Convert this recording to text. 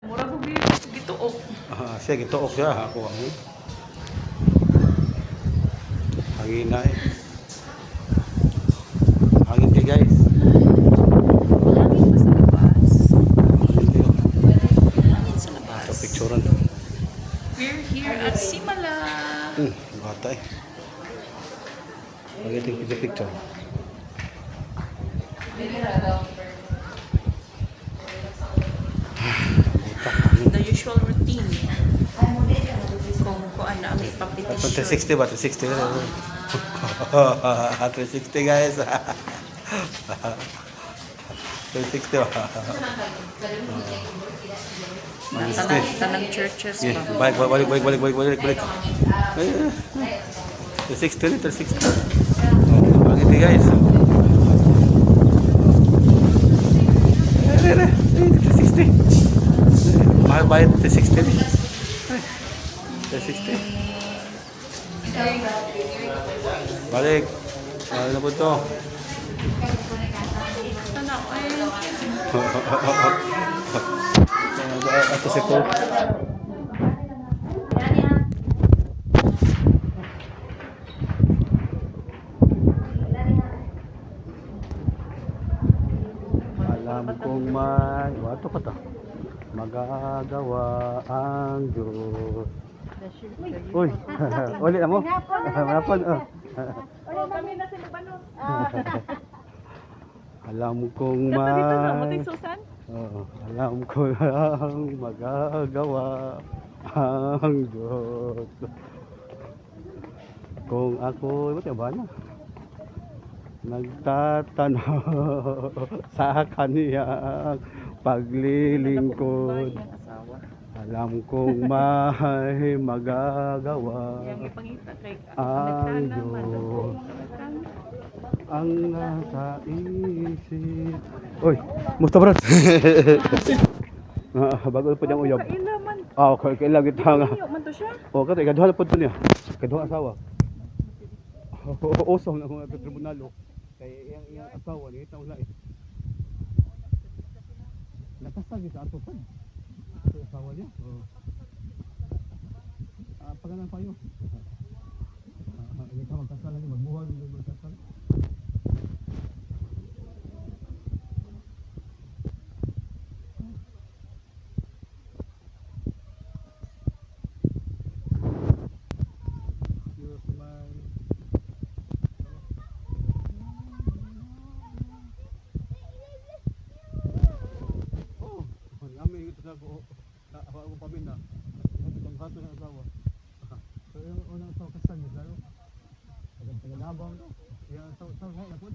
Mura ko gituok. Ah, siya gituok siya ako ang hangin na eh. Hangin kay guys. Hangin pa sa labas. Hangin kayo. Hangin sa labas. Sa picturean. We're here at Simala. Bata eh. Pag picture picture. Buta. The usual routine. Kung kuan na may papetisyon. 360 ba? 360. 360 guys. 360 ba? Tanang, tanang churches Yeah, ba? balik, balik, balik, balik, balik, balik, balik. Ay, 360, 360. Oh, bakit eh, guys? Eh, eh, eh, 360. Mahal bayad 360 ni. Eh, 360. Balik. Mahal na po ito. Tanaw ay. Ato si Paul. Alam kong may... Wato pa ta. Magagawa ang Diyos. Uy, uli na mo. Manapon. Oh. Oh, kami na sila banos. Alam kong Kato dito na, may... mutay Susan. Oo, alam ko lang magagawa ang Diyos. Kung ako, ba't ba na? Nagtatanong sa kaniyang paglilingkod. Ang asawa. Alam kong may magagawa Yang ipangita kay ang nagtana man. Diyos. Ang nasa isip. Uy, musta bro? Ah, bago pa niyang uyab. Kaila man. Ah, okay, kaila kita nga. Iyo man to siya. Oh, kato ikaduha na pud to niya. Ikaduha asawa. Usaw na mga tribunal oh. Kay iyang iyang asawa ni taon na eh. Nakasal sa ato pa. Sa asawa niya. Oh. Ah, paganan pa yun. Ah, hindi ka magkasal lagi magbuhat hindi magkasal. Diyos may Oh, lami ito sa ko. Ako ako paminda. Ang kato ng asawa. So yung unang asawa kasal niya lalo. Tagal tagal labang to. Yung asawa asawa nga yapon.